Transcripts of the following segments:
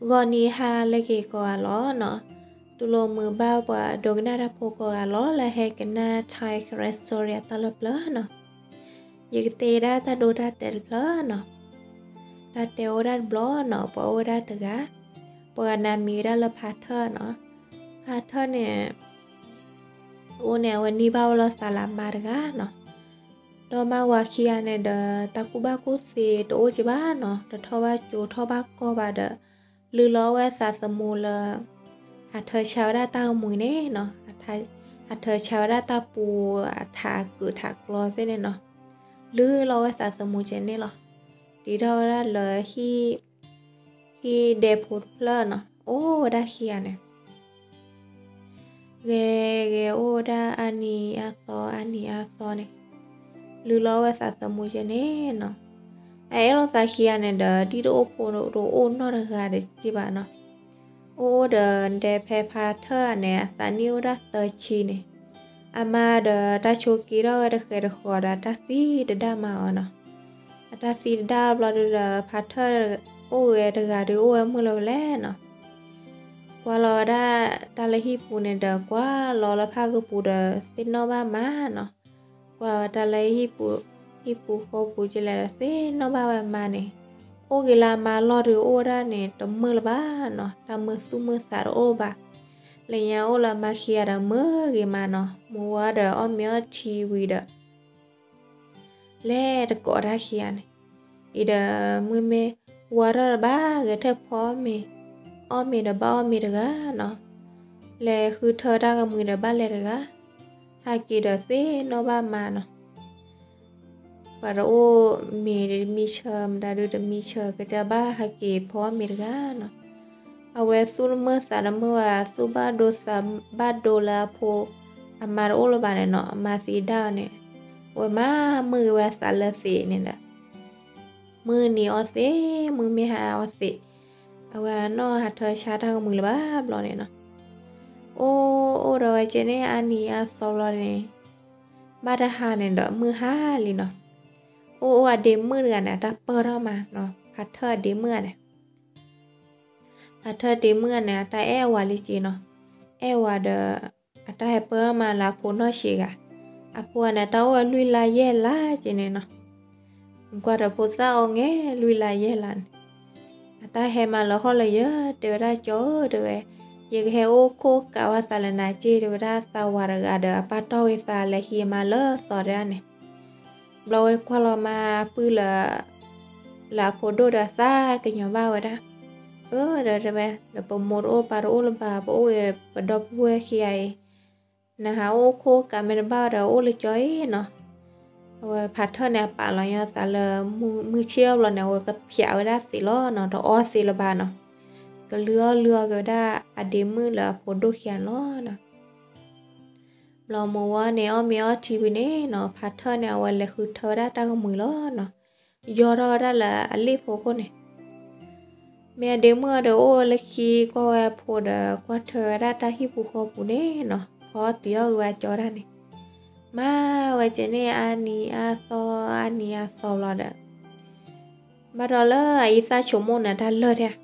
ဂီၤနံၤဟါလၢအဂ့ၤကိးဂၤလီၤနီၤ, တူၢ်လိာ်မုာ်ဘၣ်ပှၤဒိကနၣ်တၢ်ဖိကိးဂၤလီၤ လၢဟဲကနၣ် Thai Karen Story အတၢ်လၢပျၢၤနီၤ. ယကတဲဒၣ်တၢ်ဒိတၢ်တဲာ်တဖျၢၣ်နီၤ. တၢ်တဲအိၣ်ဝဲဒၣ်တဘျီနီၤ, ပှၤအိၣ်ဝဲဒၣ်တဂၤ, ပှၤဂၤနာမံၤဝဲဒၣ်လၢဖးထၢၣ်နီၤ. ဖးထၢၣ်န့ၣ် အိၣ်န့ၣ် အဝဲန့ၢ်ဘၣ်ဝဲလီၤသးလၢအမါတဂၤနီၤ. ဒီးမါဝၤခံဂၤန့ၣ်ဒီး တၢ်ကူၣ်ဘၣ်ကူၣ်သ့တအိၣ်က့ဘၣ်နီၤ, တထီၣ်ဘၣ်ကၠိထီၣ်ဘၣ်ကီၢ်ဘၣ်ဒီး လုၢ်လီၤဝဲသးသမူလၢ ဟးထၢဆါဝဲဒၣ်တၢ်ကမှံၤန့ၣ်နီၤ, ဟးထၢဆါဝဲဒၣ်တၢ်ပူၤ အထးအကုးထးကျီသ့ၣ်န့ၣ်နီၤ, လုၢ်လီၤဝဲသးသမူကဲန့ၣ်လီၤ. တ့ထီၣ်ဝဲဒၣ်လၢ ဟံၣ်ဒဲဖိတဖျၢၣ်နီၤ, အိၣ်ဝဲဒၣ်ခံဂၤန့ၣ် ဂဲၤဂဲၤအိၣ်ဝဲဒၣ်အါနံၤအါသီ အါနံၤအါသီန့ၣ်, လုၢ်လီၤဝဲသးသမူကဲန့ၣ်နီၤ. အအဲၣ်လိာ်သးခံဂၤန့ၣ်ဒီး ဒ်တအိၣ်ဖိတအိၣ်နီတဂၤဒီးက့ဘၣ်နီၤ. အိၣ်အိၣ်ဒီးဒဲဖဲဖးထၢၣ်ဂၤန့ၣ် အသးနံၣ်အိၣ်ဒၣ်သၢဆံန့ၣ်, အမါဒီးတၢ်ဆိးက့ထီၣ်ဝဲတဃဲၤတဃီၤဒီး အတၢ်သံတဒါမးအီၤနီၤ. အတၢ်သံတဒါဘျီဒုဒီး ဖးထၢၣ်အိၣ်ဂဲၤတဂၤဒီး အိၣ်ဝဲမုာ်လၢၤဝဲလဲၣ်နီၤ. ကွၢ်လီၤဝဲဒၣ်တၢ်လၢဟံၣ်ပူၤန့ၣ်ဒီး ကွၢ်လီၤလၢဖၣ်ကပူၤဒီး သ့ၣ်နီၣ်ဘၣ်မါနီၤ. ကွၢ်ဝဲတၢ်လၢဟံၣ်ပူၤဃီပူၤကလဲၣ်ဒီး သ့ၣ်နီၣ်ဘၣ်ဝဲမါန့ၣ်, အိၣ်က့ၤလၢအမါလီၢ်ဒီး အိၣ်ဝဲဒၣ်န့ၣ် တမုာ်လၢၤဘၣ်နီၤ, တၢ်မုာ်သူၣ်မုာ်သးတအိၣ်ဘၣ်. လၢညါအိၣ်လၢအမါခံဂၤဒီး မုာ်ဂ့ၤမးနီၤ, မုၢ်ဝါဒီးအီၣ်မ့ၤအီထံဝံၤဒီး လဲၤတကိးတၢ်ခံဂၤန့ၣ်, အံၤဒီးမုၢ်မ့ၢ်ဝါထီၣ်ဒီး ဘၣ်ဂဲၤထၢၣ်ဖီမ့ၤ, အီၣ်မ့ၤဒီးဘၣ်အီၣ်မ့ၤတဂၤနီၤ, လဲၤဃုထၢတၢ်ကမှံၤဒီးဘၣ်လဲၤတဂၤ, ဟဲက့ၤဒီးသ့ၣ်နီၣ်ဘၣ်မါနီၤ. ပှၤတအိၣ်မ့ၤတမံဆၢ မတၤဒုတမံဆၢ ကစၢ်ဘၣ်ဟဲက့ၤဖီမ့ၤတဂၤနီၤ. အဝဲသူၣ်တမုာ်သးတမုာ်ဘၣ် သူၣ်ဘၣ်ဒိသးဘၣ်ဒိလၢအဖိ အမါတအိၣ်လၢၤဘၣ်န့ၣ်နီၤ, အမါသံဒၣ်အီၤန့ၣ်, အဝဲမၤမုာ်ဂ့ၤဝဲသးလၢသံးန့ၣ်ဒီး မုၢ်နံၤအီၣ်သံး မုၢ်မ့ၢ်ဟါအီၣ်သံး, အဝဲနီၢ်ဟးထၢဆါတၢ်ကမှံၤလၢၤဘၣ်ဘျီန့ၣ်နီၤ. အိၣ်အိၣ်ဒီးဝဲကဲန့ၣ် အါနံၤအါသီဘျီန့ၣ်, ဘၣ်တဟါန့ၣ်ဒီး မုၢ်ဟါလံနီၤ. အိၣ်အိၣ်အဒ့မုၣ်တဂၤန့ၣ် အတၢ်ပၢၢ်ထီၣ်မးနီၤ, ဖးထၢၣ်အဒ့မုၣ်ဂၤန့ၣ် ဖးထၢၣ်ဒ့မုၣ်ဂၤန့ၣ် အတၢ်အဲၣ်ဝၤလံက့နီၤ. အဲၣ်ဝၤဒီး အတၢ်ဟဲပၢၢ်မးလၢအဖိနီၢ်ဆံးဂၤ, အဖိဂၤန့ၣ် တၢ်အိၣ်ဝဲလွံၢ်လါယဲၢ်လါက့န့ၣ်နီၤ. ကွၢ်ဒီးဖိသၣ်အီၤငဲၤလွံၢ်လါယဲၢ်လါန့ၣ်, အတၢ်ဟဲမးလၢဟီၣ်လၢယၢၤ တဲဝဲဒၣ် ကၠီဧၢ တဲဝဲ, ယကဟဲအိၣ်ခိၣ်ကးဝဲသးလၢနၤက့ တဲဝဲဒၣ် သးဝၤတဂၤဒီး အပၢ်တီၢ်ဂ့ၤသးလဲၤဟံးမးလၢသီတဲဒၣ်န့ၣ်. ဘျီဝဲကွၢ်လီၤမးပုၢ်လၢ လၢအဖိဒိၣ်ဒီးအသးကညီၤဘၣ်ဝဲဒၣ်, အၢ ဒီးတဲဝဲ ဒီးပမိၢ်တအိၣ်ပၢ်တအိၣ်လၢၤဘၣ် ပအိၣ်ဝဲပဒီပုၢ်ဝဲၢ်ခံဂၤအံၤ, နဟးအိၣ်ခိၣ်ကးမ့ၢ်တဘၣ်ဝဲဒီးအိၣ်လၢကၠီအံၤနီၤ. အဝဲဖးထၢၣ်န့ၣ် အပာ်လီၤညီသးလၢ မုၢ်ဆ့ၣ်အီၣ်ဘျီန့ၣ် အဝဲကဖျးဝဲဒၣ်သံးလီၤနီၤ, တအီသံးလၢၤဘၣ်နီၤ. ကလုၢ်အီၣ်လုၢ်အီၣ်က့ၤဝဲဒၣ်အဒ့မုၣ်လၢအဖိဒိၣ်ခံဂၤန့ၣ်လီၤ. ဘျီမုၢ်ဝါန့ၣ် အီၣ်မ့ၤအီထံဝံၤန့ၣ်နီၤ, ဖးထၢၣ်န့ၣ် အဝဲလဲၤဃုထၢဝဲဒၣ်တၢ်ကမှံၤလီၤနီၤ. ယီၢ်ထီၣ်ဝဲဒၣ်လၢအလ့ၣ်ဖိခိၣ်န့ၣ်, မ့ၢ်အဒ့မုၣ်အီၤဒီးအိၣ်ဝဲလၢခံ ကွၢ်ဝဲအဖိဒီး ကွၢ်ထွဲဝဲဒၣ်တၢ်ဟံၣ်ပူၤဃီပူၤန့ၣ်နီၤ, ဖီအီၣ်တံၤအီၣ်ဂ့ၤဝဲကၠီတၢ်န့ၣ်, မၤဝဲကဲန့ၣ် အါနံၤအါသီ အါနံၤအါသီလီၤဒီး ဘၣ်ဒီးလၢအအံသၣ်ဆိကမိၣ်န့ၣ် တၢ်လၢာ်ထဲဧါ.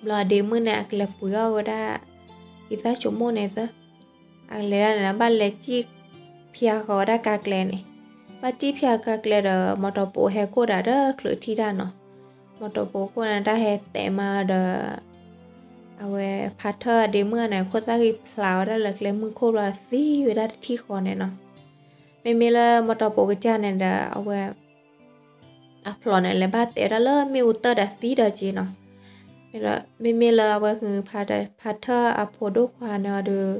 ဘျီအဒ့မုၣ်န့ၣ် အကလဲၤပှ့ၤအီၣ်ဝဲဒၣ် အံသၣ်ဆိကမိၣ်န့ၣ်သၢ, အကလဲၤဒၣ်န့ၣ် ဘၣ်လဲၤစံၣ်ဖၠါဃီၤဝဲဒၣ်ကါကျဲန့ၣ်, ဘၣ်စံၣ်ဖၠါကါကျဲဒီး မီတီပိးဟဲခိၣ်ဒၣ်ဒီးချုးထံၣ်တၢ်နီၤ. မီတီပိးခိၣ်န့ၣ် တၢ်ဟဲတဲာ်မးဒီး အဝဲဖးထၢၣ်အဒ့မုၣ်န့ၣ် ခိၣ်သၣ်ဂံၢ်ဖျးဝဲဒၣ်လၢကျဲမုၢ်ခိၣ်ဘျီ သံဝဲဒၣ်တထံၣ်ဃီန့ၣ်နီၤ. မ့မ့ၢ်လၢမီတီပိးကစၢ်န့ၣ်ဒီး အဝဲ အဖျိးန့ၣ် လဲၤဘၣ်တဲာ်ဝဲဒၣ်လၢမ့ၣ်အူတၢၢ်ဒီးသံဒီးက့နီၤ. မ့မ့ၢ်လၢအဝဲဟု ဖးထၢၣ်အဖိဒိၣ်ခွါန့ၣ်အီၤဒီး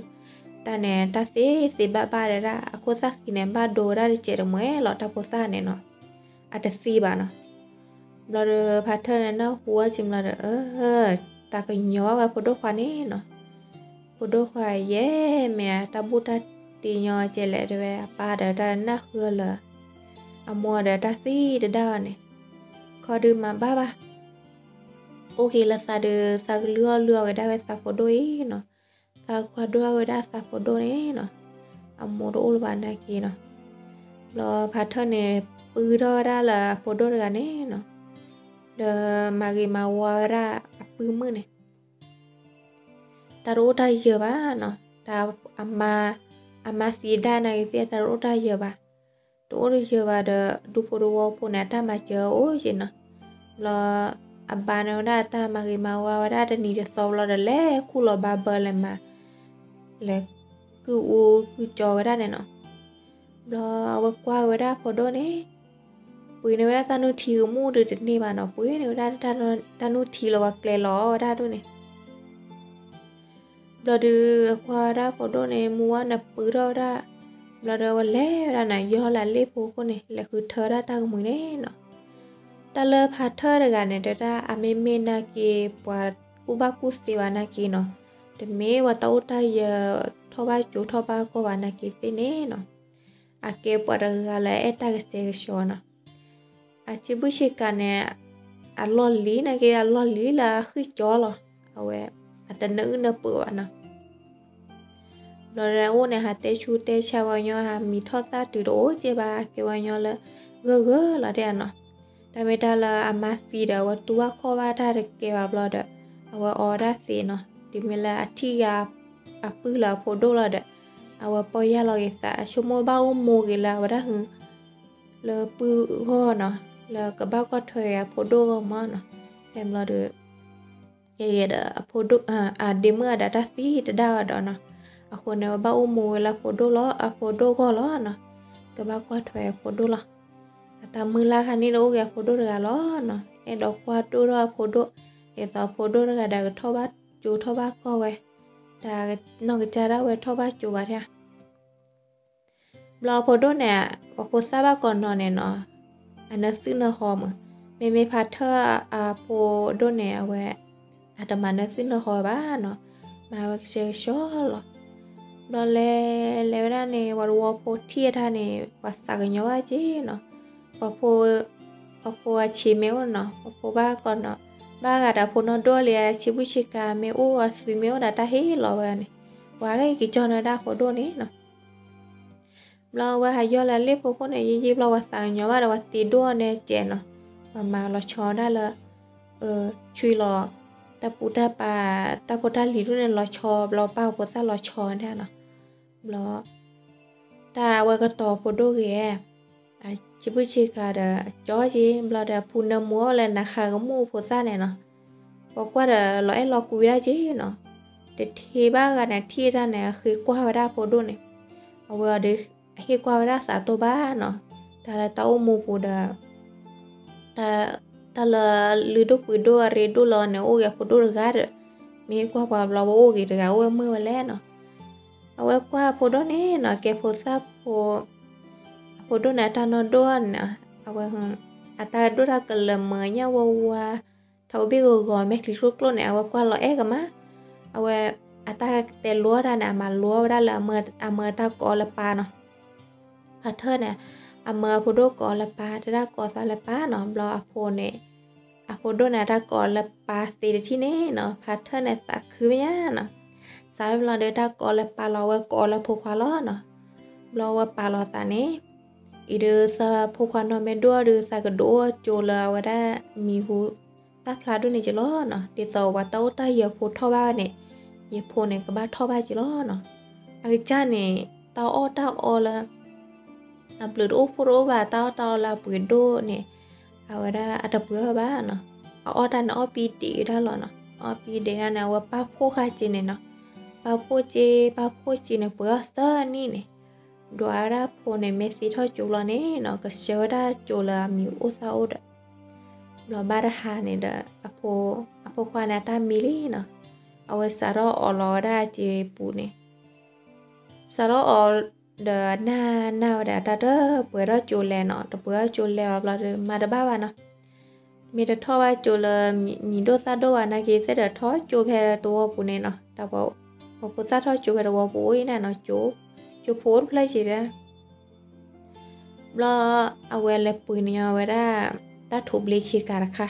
တၢ်န့ၣ် တၢ်သ့သ့ဘၣ်ဘၣ်ဒဲဒၣ် အခိၣ်သၣ်ဃံန့ၣ် ဘၣ်ဒိဝဲဒၣ်တစဲးတမှဲၤလီၤ တၢ်ဖိသၣ်န့ၣ်နီၤ. အတသံဘၣ်နီၤ. ဘျီဒီးဖးထၢၣ်န့ၣ် နၢ်ဟူဝဲက့ၤဘျီဒီး အၢ သးကညီၤဘၣ်ဝဲဖိဒိၣ်ခွါန့ၣ်နီၤ. ဖိဒိၣ်ခွါယဲၢ်မ့ၢ်အတၢ်ဘူၣ်တၢ်တံၢ်ညီကဲလဲၣ်တဲဝဲ အပၢ်ဒီးတၢ်နၢ်ဃုလၢာ်, အမိၢ်ဒီးတၢ်သံတဒါအီၤန့ၣ်, ခီဒုးမၤဘၣ်ဘၣ်. အိၣ်က့ၤလၢသးဒီး သးကလုၢ်အီၣ်လုၢ်အီၣ်က့ၤဒၣ်ဝဲသးဖိဒိၣ်အံၤနီၤ. သးကွၢ်ဒိၣ်ဝဲဒၣ်သးဖိဒိၣ်န့ၣ်နီၤ. အမိၢ်တအိၣ်လၢၤဘၣ်နာ်က့နီၤ. ဘျီဖးထၢၣ်န့ၣ် ပုၢ်ထီၣ်ဝဲဒၣ်လၢအဖိဒိၣ်တဂၤန့ၣ်နီၤ. ဒီးမၤဂ့ၤမၤဝါဝဲဒၣ် အဝဲကွၢ်ဝဲဒၣ်အဖိဒိၣ်န့ၣ်လၢအဝဲအပုၢ်မုၣ်န့ၣ် တၢ်တအိၣ်တၢ်ယၢၤဘၣ်နီၤ, တၢ်အမါ, အမါသံဒၣ်နာ်က့ၤသ့ၣ် တၢ်တအိၣ်တၢ်ယၢၤဘၣ်, တအိၣ်တယၢၤဘၣ်ဒီး ဒူဖိတဝီဖိန့ၣ် အတၢ်မၤစၢၤအိၣ်က့နီၤ, ဘျီ အဘါန့ၣ်ဝဲဒၣ်အတၢ်မၤဂ့ၤမၤဝါဝဲဒၣ်တနံၤတသီဘျီဒီး လဲၤခူၣ်လီၤဘါဘၢလဲၤမၤ လဲၤကုၢ်အူကုၢ်ကၠီဝဲဒၣ်န့ၣ်နီၤ, ဘျီအဝဲကွၢ်ဝဲဒၣ်အဖိဒိၣ်န့ၣ် ပှ့ၤန့ၢ်ဝဲဒၣ်တၢ်နုၢ်ထံကမူၣ်ဒုးတန့ၢ်ဘၣ်နီၤ, ပှ့ၤန့ၢ်ဝဲဒၣ် တၢ်နုၢ်ထံလီၤဝဲကျဲလီၤအီၣ်ဝဲဒၣ်ဒိၣ်န့ၣ် ဘျီဒုး အကွၢ်ဝဲဒၣ်ဖိဒိၣ်န့ၣ် မူဝဲန့ၣ်ပှ့ၤထီၣ်ဝဲဒၣ်, ဘျီဒီးအဝဲလဲၤဝဲဒၣ်န့ၣ် ယီၢ်လၢအလ့ၣ်ဖိအခိၣ်န့ၣ် လဲၤဃုထၢဒၣ်တၢ်ကမှံၤန့ၣ်နီၤ, တၢ်လၢဖးထၢၣ်တဂၤန့ၣ် တဲဒၣ်အမ့မ့ၢ်နာ်က့ၤ ပှၤကူၣ်ဘၣ်ကူၣ်သ့ဘၣ်နာ်က့ၤနီၤ, တမ့ၢ်ပှၤတၢ်အိၣ်တၢ်ယၢၤ ထီၣ်ဘၣ်ကၠိထီၣ်ဘၣ်ကီၢ်ဘၣ်နာ်က့ၤသ့ၣ်န့ၣ်နီၤ, အကဲပှၤတဂၤလၢအအဲၣ်တၢ်ကစဲကဆှီနီၤ အဆံးဘူၣ်ဆံးကၤန့ၣ် အလီၢ်လံၤနာ်က့ အလီၢ်လံၤလၢအဃံၢ်ကၠီလီၤ, အဝဲ အတနၢအုၣ်နၢပၢၢ်ဘၣ်နီၤ, ဘျီဒီးအအိၣ်န့ၣ် ဟးတဲဆူတဲဆါဝဲညီ ဟးမံၤထီၣ်သၣ်တုၤတအိၣ်ကဲဘၣ် အကဲဝဲညီလၢ ဂၢၢ်ဂၢၢ်လီၤတဲဧါနီၤ, တၢ်မ့ၢ်တၢ်လၢအမါသံဒီး အဝဲတူၢ်ဘၣ်ခီၣ်ဘၣ်တၢ်တကဲဘၣ်ဘျီဒီး အဝဲအီဝဲဒၣ်သ့းနီၤ, တုၤမ့ၢ်လၢအထံၣ်ဂ့ၤ အပုၢ်လၢအဖိဒိၣ်လီၤဒီး အဝဲပီၢ်ယၢ်လီၤဂ့ၤသး ဆိကမိၣ်ဘၣ်အိၣ်မူဂ့ၤလၢအဝဲဒၣ်ဟု လၢပုၢ်ဂီၢ်နီၤ, လၢကဘၣ်ကွၢ်ထွဲက့ၤအဖိဒိၣ်ဂီၢ်မးနီၤ, ဖဲဘျီဒီး ကဲက့ၤဒီး အဖိဒိၣ် အဒ့မုၣ်အဒးတၢ်သံတဒၣ်ဝဲဒီးနီၤ, အဃိန့ၣ် ဝဲဘၣ်အိၣ်မူဝဲလၢအဖိဒိၣ်လီၤ အဖိဒိၣ်ဂီၢ်လီၤနီၤ, ကဘၣ်ကွၢ်ထွဲအဖိဒိၣ်လီၤ, အတၢ်မုၢ်လၢ်ခါန့ၣ်တအိၣ်ဂ့ၤအဖိဒိၣ်တဂၤလီၤနီၤ, အဲၣ်ဒိးကွၢ်ဒိၣ်ထီၣ်အဖိဒိၣ်, ဒ်သိးအဖိဒိၣ်တဂၤဒီးကထီၣ်ဘၣ်ကၠိထီၣ်ဘၣ်ကီၢ်ဝဲ, တၢ်နီၢ်ကစၢ်ဒၣ်ဝဲထီၣ်ဘၣ်ကၠိဘၣ်ဒၣ် ဘျီအဖိဒိၣ်န့ၣ် ပှၤဖိသၣ်ဘၣ်ကိးနီၤန့ၣ်နီၤ, အနၢသုၣ်နၢဟီမး, မ့မ့ၢ်ဖးထၢၣ်အဖိဒိၣ်န့ၣ် အဝဲ အတမၤနၢသုၣ်နၢဟီဘၣ်နီၤ, မၤဝဲကစဲကဆှီလီၤ, ဘျီလဲၤ လဲၤဝဲဒၣ်န့ၣ် ပှၤတဝီဖိထံၣ်အတၢ်န့ၣ် ပှၤသးကညီၤဘၣ်က့နီၤ, ပှၤဖိ ပှၤဖိအဆံးမ့ၢ်အိၣ်နီၤ ပှၤဖိဘၣ်ကိးနီၤ, ဘၣ်ဂၤဒီးအဖိနီၢ်ဒိၣ်လံ အဆံးဘူၣ်ဆံးကၤမ့ၢ်အိၣ်အသွံမ့ၢ်အိၣ်ဒီးတၢ်ဟ့ၣ်လီၤဝဲန့ၣ်, ပှၤဂ့ၤက့ၤကၠီနၢၤဒၣ်အဖိဒိၣ်န့ၣ်နီၤ ဘျီဝဲဟးယီၢ်လၢအလ့ၣ်ဖိခိၣ်န့ၣ် ယံာ်ယံာ်ဘျီဝဲသးကညီၤဘၣ်ဒီး ပှၤတ့ဒိၣ်အီၤန့ၣ်ကဲးနီၤ, ပှၤမၤလီၤဆီဒၣ်လၢ ဆွံလီၤ တၢ်ပူၤတၢ်ပၤ တၢ်ဖိတၢ်လံၤဒိၣ်န့ၣ်လီၤဆီ ဘျီပၢ်ဖိသၣ်လီၤဆီဒၣ်နီၤ, ဘျီ တၢ်အဝဲကတီၤဖိဒိၣ်ဂ့ၤ ဆံးဘူၣ်ဆံးကၤဒီး အကၠီက့ၤ ဘျီဒီး ဖူနၢမူအီၤလၢနၤဃးကမူၣ်ဖိသၣ်န့ၣ်နီၤ, ပှၤကွၢ်ဒီးလီၤအဲၣ်လီၤကွံဒၣ်က့နီၤ, တထံၣ်ဘၣ်ဂၤန့ၣ် ထံၣ်တၢ်န့ၣ် အဃ့ကွၢ်ဝဲဒၣ်အဖိဒိၣ်န့ၣ်, အဝဲအီၤဒီး အဟ့ၣ်ကွၢ်ဝဲဒၣ်သးတိၢ်ဘၣ်နီၤ, တၢ်လၢတၢ်အိၣ်မူပူၤဒီး တၢ်လၢလုၢ်ဒိၣ်ပှ့ၤဒိၣ်အရ့ဒိၣ်လီၤန့ၣ် အိၣ်ဂ့ၤအဖိဒိၣ်တဂၤဒီး မ့ၢ်ဟ့ၣ်ကွၢ်ပှၤဘျီဝဲအိၣ်ဂ့ၤတဂၤ အိၣ်ဝဲမုာ်ဝဲလဲၣ်နီၤ, အဝဲကွၢ်အဖိဒိၣ်န့ၣ်နီၤ ကဲဖိသၣ်ဖိ အဖိဒိၣ်န့ၣ် အတၢ်နီၢ်ဒိၣ်န့ၣ် အဝဲ အတၢ်ဒိၣ်တၢ်ကလၢၤမုာ်ညၣ်ဝါဝါ ထီၣ်ဘ့ၣ်ဂီၤဂီၤ မဲာ်ချံကျိၣ်ကျိၣ်န့ၣ် အဝဲကွၢ်လီၤအဲၣ်ကမး, အဝဲ အတၢ်တဲလိတၢ်န့ၣ် အမၤလိဝဲဒၣ်လၢ အမၢတၢ်ကိးအီၤလၢပၢ်နီၤ ဖးထၢၣ်န့ၣ် အမၢအဖိဒိၣ်ကိးအီၤလၢပၢ် တဲဒၣ်ကိးသးလၢပၢ်နီၤ ဘျီအဖိန့ၣ် အဖိဒိၣ်န့ၣ် အတၢ်ကိးအီၤလၢပၢ်သ့တထံၣ်န့ၣ်နီၤ ဖးထၢၣ်န့ၣ်သးခုမဲာ်ညါနီၤ, စးဝဲဘျီဒီးတၢ်ကိးအီၤလၢပၢ်လီၤ အဝဲကိးအီၤလၢဖိခွါလီၤနီၤ, ဘျီအဝဲပာ်လီၤသးန့ၣ် အံၤဒီးသးဖိခွါနီၢ်မ့ၢ်ဒိၣ်ဒီး သးကဒုးအိၣ်ကၠိလၢအဝဲဒၣ်မံၤဟူ တၢ်ဖျါဒိၣ်န့ၣ်က့လီၤနီၤ, ဒ်သိးပှၤတၢ်အိၣ်တၢ်ယၢၤဖိထီၣ်ဘၣ်န့ၣ် ယဖိန့ၣ်ကဘၣ်ထီၣ်ဘၣ်က့လီၤနီၤ, အကစၢ်န့ၣ် တၢ်အီၣ်တၢ်အီလၢ အဘျုးတအိၣ်ဖှိၣ်တအိၣ်ဘၣ် တၢ်အီၣ်တၢ်အီလၢအပှ့ၤဒိၣ်န့ၣ် အဝဲဒၣ်အတပှ့ၤအီၣ်ဘၣ်နီၤ, အအီၣ်တၢ်န့ၣ်အီၣ်ပံဒံးကဒါလီၤနီၤ, အီၣ်ပံဒံးကဒါန့ၣ် အဝဲပာ်ဖှိၣ်ဃာ်က့န့ၣ်နီၤ, ပာ်ဖှိၣ်က့ ပာ်ဖှိၣ်က့န့ၣ် ပှဲၤအီၣ်သၢနံၣ်န့ၣ် ဒွးဝဲဒၣ်ဖိန့ၣ် မ့ၢ်သ့ထီၣ်ကၠိလီၤန့ၣ်နီၤ ကဆှၢဝဲဒၣ်ကၠိလၢအမံၤအိၣ်သၣ်အိၣ်ဒီး ဘျီဘၣ်တဟါန့ၣ်ဒီး အဖိခွါန့ၣ် အတၢ်မံလံနီၤ, အဝဲစးထီၣ်အီၣ်လီၤဝဲဒၣ်အစ့ပူၤန့ၣ် စးထီၣ်အီၣ်ဒီးနၢ်နၢ်ဝဲဒၣ် တၢ်တပှဲၤထီၣ်ကၠိလဲၣ်နီၤ, တပှဲၤထီၣ်ကၠိလဲၣ်ဘၣ်ဘျီဒီး မၤတဘၣ်ဘၣ်နီၤ, မ့ၢ်တထီၣ်ဘၣ်ကၠိလၢမံၤဒိၣ်သၣ်ဒိၣ်ဘၣ်နာ်က့ သ့ၣ်ဒီးထီၣ်ကၠိဖဲတဝီပူၤန့ၣ်နီၤ, တၢ်ပှၤဖိသၣ်ထီၣ်ကၠိဖဲတဝီပူၤအိၣ်အံၤန့ၣ်နီၤ, ကၠိဖိအိၣ်တဖျၢၣ်က့ဒၣ် ဘျီအဝဲလဲၤပှ့ၤန့ၢ်ဝဲဒၣ် တၢ်ထိးဘျ့ဆ့ကၤတခါ,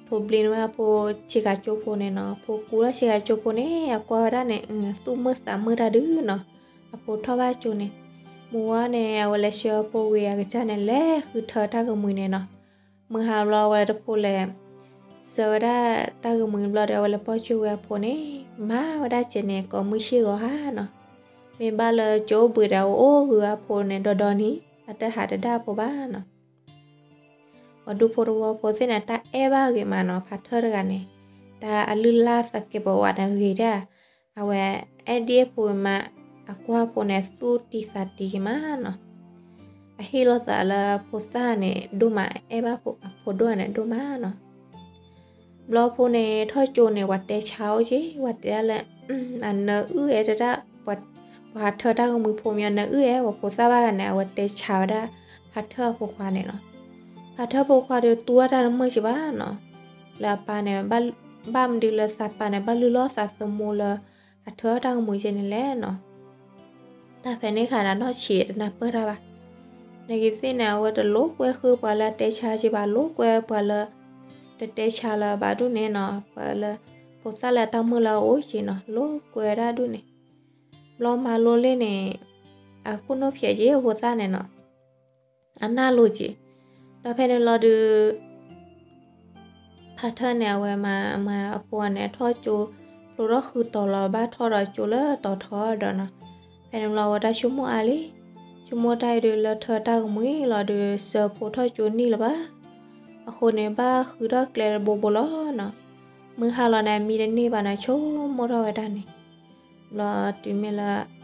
ထိးဘျ့န့ၢ်ဝဲဒၣ်ဖိဆ့ကၤကၠိဖိန့ၣ်နီၤ, ဖိကူထီၣ်ဆ့ကၤကၠိဖိန့ၣ် အကွၢ်ဝဲဒၣ်န့ၣ် သူၣ်မုာ်သးမုာ်တၢ်ဒုးနီၤ, အဖိထီၣ်ဘၣ်ကၠိန့ၣ်, မုၢ်ဝါန့ၣ် အဝဲလဲၤဆှၢဖိဝံၤအကစၢ်န့ၣ် လဲၤဃုထၢတၢ်ကမှံၤန့ၣ်နီၤ, မုၢ်ဟါဘျီအဝဲတဖိလဲၤ စၢၤဝဲဒၣ်တၢ်ဂီၤမုၢ်ဘျီဒီး အဝဲလဲၤပိာ်ကၠိဝဲအဖိန့ၣ် မၤဝဲဒၣ်စဲန့ၣ် ကိးမုၢ်ဆ့ၣ်ဂီၤဟါနီၤ. မ့ၢ်ဘၣ်လၢကၠိအိၣ်ဘှံးဒီး အအိၣ်ဂုာ်အဖိန့ၣ် ဒီဒီနံၤ အတဟးတဒၣ်ဖိဘၣ်နီၤ. ပှၤဒူဖိတဝီဖိသ့ၣ်န့ၣ် တၢ်အဲၣ်ဘၣ်ဂ့ၤမးနီၤ, ဖးထၢၣ်တဂၤန့ၣ် တၢ်အလုၢ်လၢ်သးကဲးပဝးန့ၣ်ဂ့ၤဒၣ်, အဝဲအဲၣ်ဒိၣ်ဖိဂ့ၤမး, အကွၢ်ဖိန့ၣ် သူၣ်တံၢ်သးတံၢ်ဂ့ၤမးနီၤ. အဟ့ၣ်လီၤသးလၢဖိသၣ်န့ၣ် ဒိၣ်မး, အဲၣ်ဘၣ်အဖိဒိၣ်န့ၣ်ဒိၣ်မးနီၤ. ဘျီဖိန့ၣ် ထီၣ်ကၠိန့ၣ် ပှၤတဲဆါအိၣ်က့ၤ, ပှၤတဲဒၣ်လၢ အနၢအုၣ်အဲၣ်တဒၣ်, ပှၤဟးထၢတၢ်ဂီၤမုၢ်ဖိမ့ၢ်အနၢအုၣ်အဲၣ် ပှၤဖိသၣ်ဘၣ်ဂၤန့ၣ် အဝဲတဲဆါဝဲဒၣ် ဖးထၢၣ်အဖိခွါန့ၣ်နီၤ. ဖးထၢၣ်ဖိခွါဒီးတူၢ်ဝဲတၢ်တမုာ်က့ၤဘၣ်နီၤ, လၢအပၢ်န့ၣ် ဘၣ်မနုၤလၢသးပၢ်န့ၣ် ဘၣ်လုၢ်လီၤသးသမူလၢ ဟးထၢတၢ်ဂီၤမုၢ်ကဲန့ၣ်လဲၣ်နီၤ. တၢ်ဖဲန့ၣ်ခါန့ၣ် နီၢ်ဆံးတနၢ်ပၢၢ်တၢ်ဘၣ်. နဂ့ၤသ့ၣ်န့ၣ် အဝဲတလိာ်ကွဲဃုာ်ပှၤလၢအတဲဆါက့ၤဘၣ်, လိာ်ကွဲပှၤလၢ တတဲဆါလၢၤဘၣ်ဒူၣ်န့ၣ်နီၤ, ပှၤလၢ ဖိသၣ်လၢအတၢ်မုာ်လၢအအိၣ်က့ၤနီၤ, လိာ်ကွဲဒၣ်ဒူၣ်န့ၣ်. ဘျီမၤလိလံန့ၣ် အခိၣ်နူာ်ဖျဲးက့ၤအဖိသၣ်န့ၣ်နီၤ, အနၢ်လိၤက့ၤ. ဒီးဖဲန့ၣ်လီၤဒုး ဖးထၢၣ်န့ၣ် အဝဲမၤမၤအဖိန့ၣ် အထီၣ်ကၠိ ဖျိထီၣ်ဃုတီၤလီၤ, ဘၣ်ထီၣ်ဒီးကၠိလၢတီၤထီဒီးနီၤ. ဖဲန့ၣ်လီၤ အဝဲဒၣ်ဆိကမိၣ်အါလံ, ဆိကမိၣ်တၢ်အံၤဒုး လၢထၢတၢ်ဂီၤမုၢ်လီၤဒုး စၢၤဖိထီၣ်ကၠိနံၣ်လၢၤဘၣ်. အဃိန့ၣ် ဘၣ်ဃုထီၣ်ကျဲတဘိဘိလီၤနီၤ. မုၢ်ဟါလီၤန့ၣ် အမံတန့ၢ်ဘၣ်န့ၣ် ဆိကမိၣ်ထီၣ်ဝဲဒၣ်န့ၣ်. ဘျီတုၤမ့ၢ်လၢ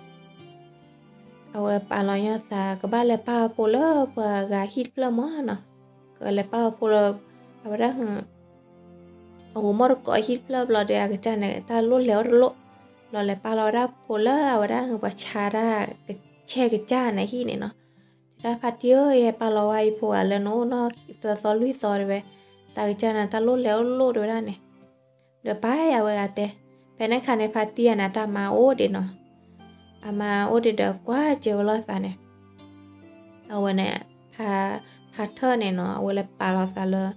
အဝဲပာ်လီၤညီသး ကဘၣ်လဲၤပာ်အဖိလၢပှၤဂၤဟံၣ်တဖျၢၣ်မးနီၤ. ကလဲၤပာ်အဖိလၢ အဝဲဒၣ် အဂီၤမီၢ်တကိးဟံၣ်တဖျၢၣ်ဘျီဒီး အကစၢ်န့ၣ် တၢ်လိၣ်လဲၤအိၣ်တလိၣ်, ဘျီလဲၤပာ်လီၤဝဲဒၣ်ဖိလၢအဝဲဒၣ် ပှၤဆါတၢ် ဆဲးကစၢ်န့ၣ်ဟံၣ်န့ၣ်နီၤ. တဲဒၣ်ဖါတံၢ်ဧၢ, ယဟဲပာ်လီၤဝဲအံၤဖိဂၤလၢနအိၣ်နီၢ်သၢသီလွံၢ်သီတဲဝဲ, တၢ်ကစၢ်န့ၣ် တၢ်လိၣ်လဲၤအိၣ်တလိၣ်တဲဝဲဒၣ်န့ၣ်. ဒီးပၢ်အဝဲဂၤတဲ, ဖဲန့ၣ်ခါန့ၣ် ဖါတံၢ်ဂၤန့ၣ် တၢ်မါအိၣ်ဒံးနီၤ. အမါအိၣ်ဒံးဒီးကွၢ်စၢၤဝဲလိာ်သးန့ၣ် အဝဲန့ၣ် ဖးထၢၣ်န့ၣ်နီၤ အဝဲလဲၤပာ်လီၤသးလၢ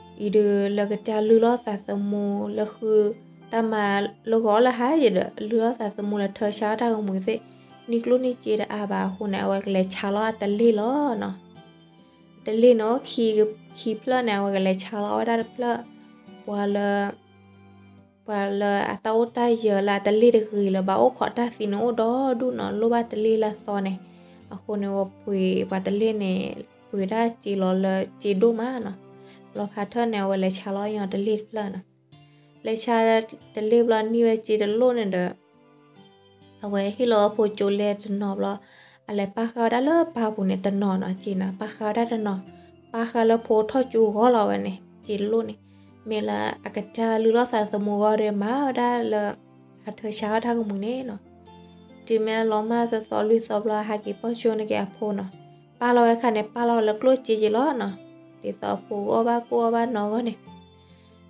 အံၤဒုးလၢကစၢ်လုၢ်လီၤသးသမူလၢဃု တၢ်မၤလၢဂီၤလၢဟါယဲဒီး လုၢ်လီၤသးသမူလၢထၢဆါတၢ်ဂီၤမူသ့ၣ် နံၣ်ကျိၣ်နံၣ်စ့တအါဘၣ်အဃိန့ၣ် အဝဲကလဲၤဆါလီၤအတလ့ၢ်လီၤနီၤ. တလ့ၢ်န့ၣ် ခံဖျၢၣ်န့ၣ် အဝဲကလဲၤဆါလီၤဝဲဒၣ်တဖျၢၣ် ပှၤလၢ ပှၤလၢအတၢ်အိၣ်တၢ်ယၢၤလၢအတလ့ၢ်တဂ့ၤလၢၤဘၣ် အိၣ်ခိးတၢ်သံန့ၣ်အိၣ်ဒီဒူၣ်နီၤ လိၣ်ဘၣ်တလ့ၢ်လၢအသီန့ၣ်. အဃိန့ၣ် ပှ့ၤပှၤတလ့ၢ်န့ၣ် ပှ့ၤဒၣ်စ့လီၤလၢစ့ဒိၣ်မးနီၤ. လီၤဖးထၢၣ်န့ၣ် အဝဲလဲၤဆါလီၤညီတလ့ၢ်တဖျၢၣ်နီၤ. လဲၤဆါတလ့ၢ်ဘျီနံၣ်ဝဲစ့တလိၣ်န့ၣ်ဒီး အဝဲဟ့ၣ်လီၤအဖိကၠိလဲတနီၤဘျီ အလဲၤပာ်ဃာ်ဝဲဒၣ်လၢပၢ်ပူၤန့ၣ်တနီၤနီၤ စ့နီၤ ပာ်ဃာ်ဝဲဒၣ်တနီၤ ပာ်ဃာ်လၢဖိထီၣ်ကၠိဂီၢ်လီၤဝဲန့ၣ် စ့တလိၣ်န့ၣ် မ့ၢ်လၢအကစၢ်လုၢ်လီၤသးသမူဂီၢ်ဒီးမၤဝဲဒၣ်လၢ ဟးထၢဆါဝဲတၢ်ဂီၤမူန့ၣ်နီၤ. တုၤမ့ၢ်လီၤမၢ်သၢသီလွံၢ်သီဘျီ ဟဲက့ၤပိာ်ကၠိန့ၢ်က့ၤအဖိနီၤ. ပာ်လီၤဝဲခါန့ၣ် ပာ်လီၤဝဲလၢကျိၣ်စ့က့ၤလီၤနီၤ. ဒ်သိးအဖိကအီၣ်ဘၣ်ကိၣ်အီၣ်ဘၣ်နီၢ်ဂီၢ်န့ၣ်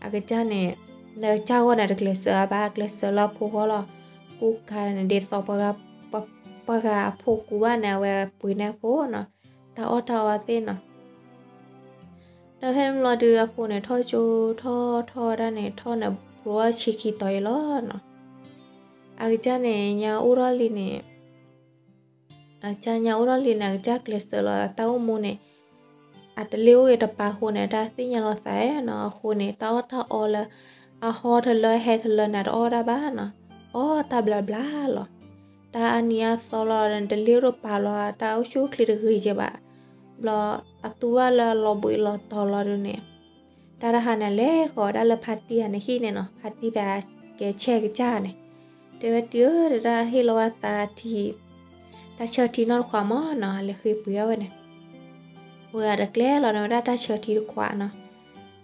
အကစၢ်န့ၣ် လၢကစၢ်ဂီၢ်န့ၣ် တကျဲးစၢးဘၣ် ကျဲးစၢးလၢအဖိဂီၢ်လီၤ. ကူကါန့ၣ် ဒ်သိး ပှၤဂၤအဖိကူဘၣ်န့ၣ် အဝဲပှ့ၤန့ၢ်အဖိနီၤ တၢ်အီၣ်တၢ်အီသ့ၣ်နီၤ. ဒီးဖဲန့ၣ်ဘျီဒုး အဖိန့ၣ်ထီၣ်ကၠိထီၣ်ထီၣ်ဝဲဒၣ်န့ၣ် ထီၣ်န့ၣ် ဖျိဆံခံတီၤအံၤလီၤနီၤ. အကစၢ်န့ၣ် ညါအိၣ်ထီၣ်လံန့ၣ် အကစၢ်ညါအိၣ်ထီၣ်လံန့ၣ် အကစၢ်ကျဲးစၢးလီၤအတၢ်အိၣ်မူန့ၣ် အတလ့ၢ်အိၣ်ဂ့ၤတပၤအဃိန့ၣ် တၢ်သ့ၣ်ညါလီၤသးနီၤ. အဃိန့ၣ် တၢ်အီၣ်တၢ်အီလၢ အဟီတလၢဟဲတလၢန့ၣ် တအီၣ်ဒၣ်ဘၣ်နီၤ. အီၣ်တၢ်ဘျးဘျးလီၤ. တၢ်အါနံၤအါသီလီၤ တလ့ၢ်အိၣ်တပၤလီၤ တၢ်အိၣ်ဆူၣ်အိၣ်ချ့တဂ့ၤကဲဘၣ်. ဘျီအသူဘၣ်လၢအလီၤဘှံးလီၤတီၤလီၤဒုးန့ၣ် တၢ်တဟါန့ၣ် လဲၤဃီၤဝဲဒၣ်လၢဖါတံၢ်ဂၤန့ၣ်ဟံၣ်န့ၣ်နီၤ. ဖါတံၢ်ဖဲအကဲဆဲးကစၢ်န့ၣ် တဲဝဲတံၢ်ဧၢ တၢ်ဟ့ၣ်လီၤဝဲသးထံ တၢ်ဆၢထံနီတခွးမးနီၤ လဲၤဃ့ပှ့ၤအီၣ်ဝဲန့ၣ် ဝဲတကျဲလီၤန့ၣ်ဝဲဒၣ်တၢ်ဆၢထံတခွးနီၤ.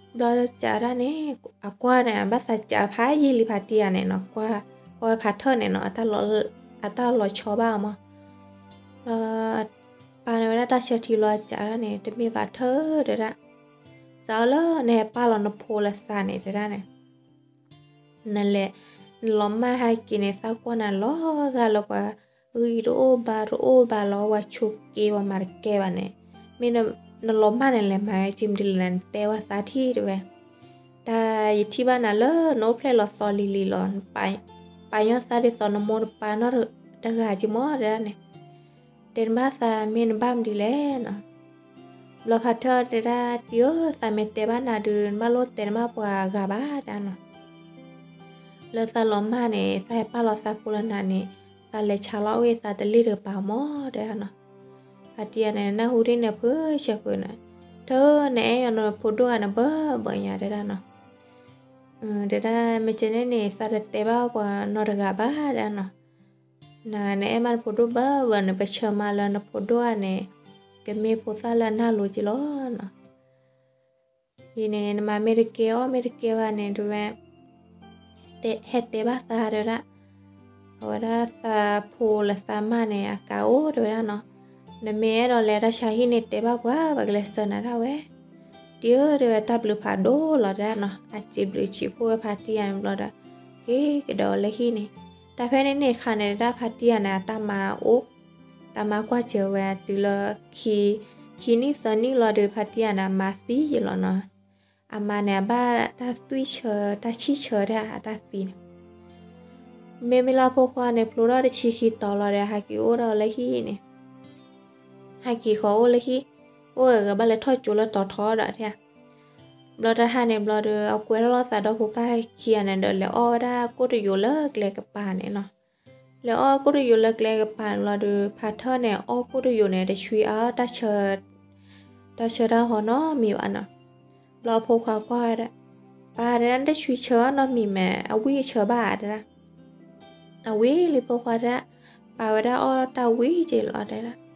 ဘျီစးဒၣ်န့ၣ် အကွၢ်န့ၣ် ဘၣ်သးစးဖးယံာ်လံဖါတံၢ်ဂၤန့ၣ်နီၤ ကွၢ် ကွၢ်ဝဲဖးထၢၣ်န့ၣ်နီၤ အတၢ်လီၤဆီဘၣ်အီၤမး. ဘျီ ပာ်န့ၢ်ဝဲဒၣ်တၢ်ဆၢထံလီၤစးဒၣ်န့ၣ် တမ့ၢ်ဘၣ်ထၢၣ်တဲဒၣ် စးအီၤလၢနဟဲပာ်လီၤနဖိလၢသးန့ၣ်တဲဒၣ်န့ၣ် နလဲၤ နလီၤမၢ်ဟဲက့ၤန့ၣ် သးကွၢ်နၤလီၤဂာ်လၢပှၤဂံၢ်တအိၣ်ဘါတအိၣ်ဘၣ်လီၤ ပှၤဆိးက့ပှၤမၤတကဲဘၣ်န့ၣ် မ့ၢ်နလီၤမၢ်န့ၣ်လဲၤမၤဝဲက့ၤမနုၤလဲၣ် နတဲဝဲသးထံၣ်တဲဝဲ. တၢ်ယထံၣ်ဘၣ်နၤလၢနအိၣ်ဖျဲၣ်လီၤသီလံၤလံၤလီၤ ပာ်ညီသးဒ်သိးနမိၢ်နပၢ်နီတဂၤက့ၤမးတဲဒၣ်န့ၣ် တဲနဘၣ်သးမ့ၢ်နဘၣ်မနုၤလဲၣ်နီၤ. ဘျီဖးထၢၣ်တဲဒၣ် တံၤဧၢ, သးမ့ၢ်တဲဘၣ်နၤဒုး နဘၣ်လိၣ်တဲနဘၣ်ပှၤဂၤဘၣ် တဲဒၣ်နီၤ. လၢသးလီၤမၢ်န့ၣ် သးဟဲပာ်လီၤသးဖိလၢနၤန့ၣ် သးလဲၤဆါလီၤအီၣ်ဂ့ၤသးတလ့ၢ်တကပၤမၢ် တဲဒၣ်နီၤ. ဖါတံၢ်ယၤန့ၣ် နၢ်ဟူဒ်န့ၣ်ဖုဆၢဖုန့ၣ်, ထၢၣ် နအဲၣ်ယၤနီၤ ဖိဒိၣ်ဂၤန့ၣ် ဘၢဘၢညါ တဲဒၣ်နီၤ. တဲဒၣ် မ့ၢ်ကဲန့ၣ်န့ၣ် သးတတဲဘၣ်ပှၤနီတဂၤဘၣ် တဲဒၣ်နီၤ. န နအဲၣ်မးနဖိဒိၣ်ဘၢဘၢန့ၣ် ပဆၢမးလၢနဖိဒိၣ်ဂၤန့ၣ် ကမ့ၢ်ဖိသၣ်လၢအနၢ်လိၤက့ၤလီၤနီၤ. အံၤန့ၣ် နမၤမ့ၢ်တကဲအီၣ်မ့ၢ်တကဲဘၣ်န့ၣ် တဲဝဲ ဟဲတဲဘၣ်သး တဲဝဲဒၣ်. အဝဲဒၣ်သးဖိလၢသးမၢ်န့ၣ် အကးအိၣ် တဲဝဲဒၣ်နီၤ. နမ့ၢ်အဲၣ်ဒိးလဲၤတၢ်ဆါဟံၣ်န့ၣ် တဲဘၣ်ပှၤ ပကလဲၤဆှၢနၤဒၣ်ဝဲ. တံၤဧၢ တဲဝဲ တၢ်ဘျုးဖးဒိၣ်လီၤ တဲဒၣ်နီၤ. အစံးဘျုးစံးဖှိၣ်ဝဲဖါတံၢ်ယၤန့ၣ်ဘျီဒီး က့ၤကဒီးလၢဟံၣ်န့ၣ်. တၢ်ဖဲန့ၣ်န့ၣ်အခါန့ၣ် တဲဒၣ်ဖါတံၢ်ယၤန့ၣ် အတၢ်မါအိၣ် တၢ်မါကွၢ်စၢၤဝဲတုၤလၢ ခံ ခံနံၣ်သၢနံၣ်လီၤဒီး ဖါတံၢ်ယၤန့ၣ် အမါသံယံာ်လီၤနီၤ. အမါန့ၣ် အဘၣ်တၢ်သွံၣ်ဆၢ တၢ်ဆံၣ်ဆၢဒၣ်အတၢ်သံန့ၣ်. မ့မ့ၢ်လၢအဖိခွါန့ၣ် ဖျိထီၣ်တဆံခံတီၤလီၤဒီး ဟဲက့ၤအိၣ်ဒီးလၢဟံၣ်န့ၣ် ဟဲက့ၤဃီၤအိၣ်လၢဟံၣ်, အိၣ်ဂ့ၤဂ့ၤဘၣ်လဲၤထီၣ်ကၠိလၢတီၤထီဒီးတဲ. ဘျီတဟါန့ၣ်ဘျီဒီး အကွဲထီၣ်လီၤသးဒီဖိပၢ်ခံဂၤန့ၣ်ဒီး လဲၤအီၣ်ဝဲဒၣ်ကိၣ်တယိာ်လၢကျဲကပၤန့ၣ်နီၤ. လဲၤအီၣ်ကိၣ်တယိာ်လၢကျဲကပၤန့ၣ်ဘျီဒီး ဖါထၢၣ်န့ၣ် အီၣ်ကိၣ်တယိာ်န့ၣ် တဆှံအါ တၢ်ဆၢတၢ်ဟီနီတမံၤဘၣ်နီၤ. ဘျီအဖိခွါကွၢ်ဝဲဒၣ်, ပၢ်တဲဒၣ် တဆှံဆၢနီတမံၤမ့ၢ် အဝံၣ်အဆၢဘၣ်တဲဒၣ်. အဝံၣ်လံဖိခွါတဲဒၣ်, ပၢ်ဝဲဒၣ်အီၣ်တၢ်ဝံၣ်က့ၤလီၤတဲဒၣ်.